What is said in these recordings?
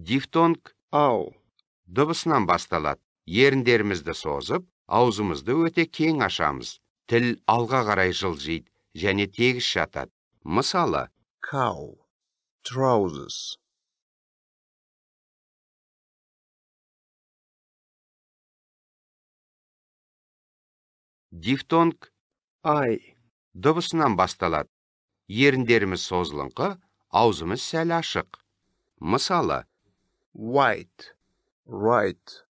Дифтонг Ау дыбысынан басталады. Еріндерімізді созып, аузымызды өте кең ашамыз. Тіл алға қарай жылжиды және тегіс жатады. Мысалы, cow, trousers. Дифтонг I, дыбысынан басталады. Еріндеріміз созылыңқы, аузымыз сәл ашық. Мысалы, white, right.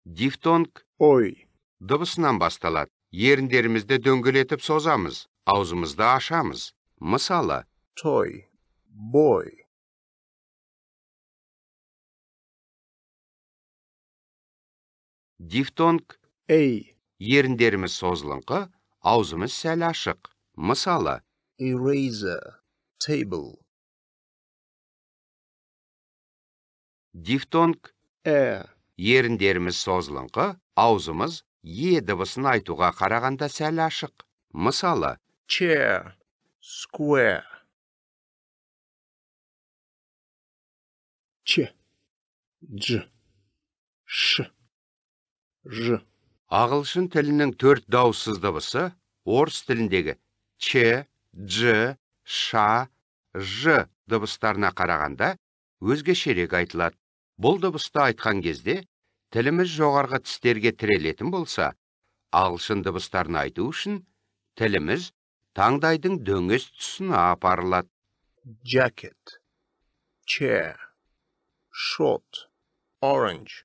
Дифтонг Ой, дыбысынан басталады. Еріндерімізді дөңгелетіп созамыз, аузымызды ашамыз. Мысалы, toy, boy. Дифтонг A, еріндеріміз созылыңқы, аузымыз сәл ашық. Мысалы, eraser, table. Дифтонг Air, еріндеріміз созылыңқы, аузымыз е дыбысын айтуға қарағанда сәл ашық. Мысалы, chair, square. Ч, Дж, Ш, Ж. Ағылшын тілінің төрт дауыссыз дыбысы орыс тіліндегі ч, дж, ш, ж дыбыстарына қарағанда өзгешерек айтылады. Бұл дыбысты айтқан кезде тіліміз жоғарғы тістерге тірелетін болса, ағылшын дыбыстарын айту үшін тіліміз таңдайдың дөңес тұсына апарылады. Jacket, chair, short, orange.